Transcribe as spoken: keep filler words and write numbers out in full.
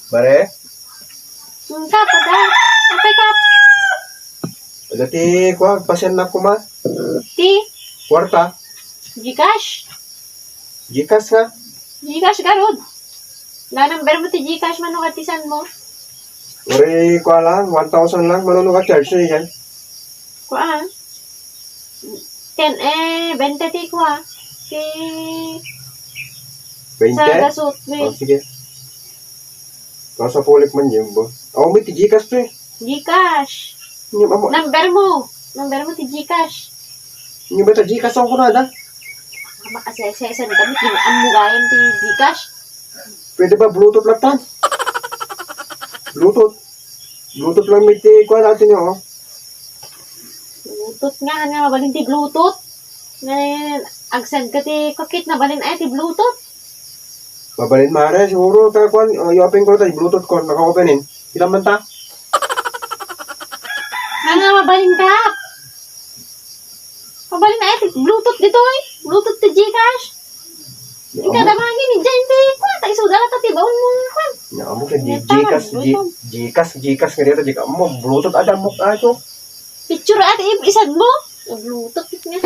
Mare? Hmm, Kap, ada. Apay, Kap? Ada ti, kua, pasian na kuma. Ti? Kuarta? Gcash? Gcash nga? Gcash garud. Na number mo ti Gcash, mano ka ti san mo? Uri, kua lang, one thousand lang, mano ka charge na yan? Kua? Ten, eh, bente ti kua. Ti Bente? Sa gasot, Oh, sige. Nasa pulik man yun, bo. Oh, may ti Gcash to eh. Gcash. Yung amo. Number mo. Number mo ti Gcash. Yung ba ta Gcash ang kunada? Makasesesen kami, kinamugayan ti Gcash. Pwede ba Bluetooth lang tan? Bluetooth. Bluetooth lang may ti, kuha natin yun, oh. Bluetooth nga, nga, mabalin ti Bluetooth. Ngayon, agsend ka ti kakit, mabalin ay ti Bluetooth. Mabalin, mare, siguro, ta, kuan, oh, i-open ko ta, Bluetooth ko, naka-open in. Ilan man ta? Nga, nga, mabalin ka. Mabalin ay ti Bluetooth ditoy. Bluetooth ti Gcash. Ika damagin ni Jane ti kuan, ta isuda ta ti baon mo kuan. Nya, amo kay Nya, Gcash, tama, G-, Gcash, Gcash nga dito, Gcash mo, Bluetooth ada mo ato. Picture at i-, isad mo. O, Bluetooth nga.